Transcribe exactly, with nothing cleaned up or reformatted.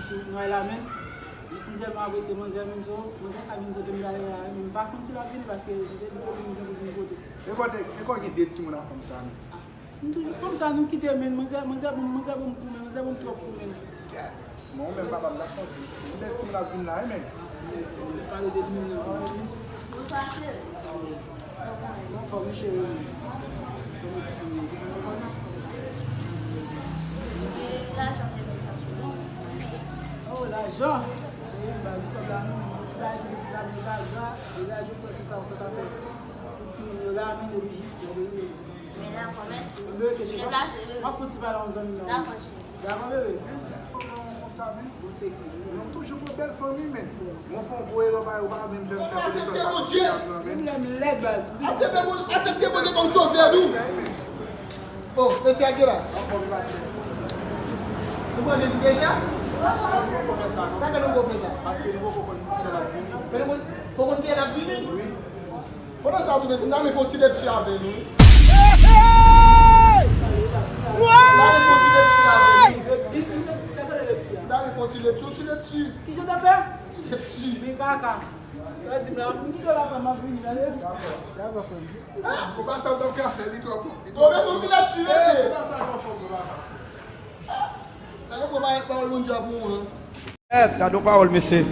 Nou al la menm. Jis m tèlman apresye manzè menm so, manzè ka vin kote m prale la, men m pa konn si l ap vini paske li te di kote m te vin kote. E kote, e kote ki de timoun ak fanm sa menm? M toujou fanm sa nou kite men, manzè, manzè bon, manzè bon kou men, manzè bon twòp kou men. Bon, ou menm papa m la konti. Yon bèl timoun ap vin la, wi, men. Pale de li menm nan. Bon, fò m cheri. Oh, lajan. Cheri, m ba li kòb la, non, men ti bagay ki pitit la, men pa gra. E lajan, ou kwè se sa ou fè pa fè. Pou timoun yo la, men yo jis, yo. Men dakò, mèsi. Deplase, bebe. M ap fouti pale yon zanmi nan. Dakò, cheri. Dakò, bebe. Fanm nan konsa, men. Bon, seksi. Nou toujou pou bèl fanmi, men. Bon, fè yon gwo erè, pa, ou pa menm fè m fè kote sa. Aksepte Bondye. Aksepte Bondye kòm sovè nou. Oh, mesye ak la. Nou manje ti deja? Sa fè nou poko fè sa. Paske nou poko konn kilè l ap vini. Men nou fò konn kilè l ap vini. Wi. Pandan sa tou, mesye, m ta vle fè yon ti lekti avè nou, wi. M ta vle fè yon ti lekti avè nou. M ta vle fè yon ti lekti, yon ti lekti. Kijan w t ap fè? Ti lekti. Men kaka. Sa di m la, m kite la fanm ap vini, tande? Dakò, frè m. Ah, konpa sa w t ap ka fè, li twò pwòp, li twò pwòp. Ou fè yon ti lekti, mesye. Eh, konpa sa twò pwòp, konpa sa. Lè yo pran pawòl Bondye a pou yon rans. Èt, gade yon pawòl, mesye.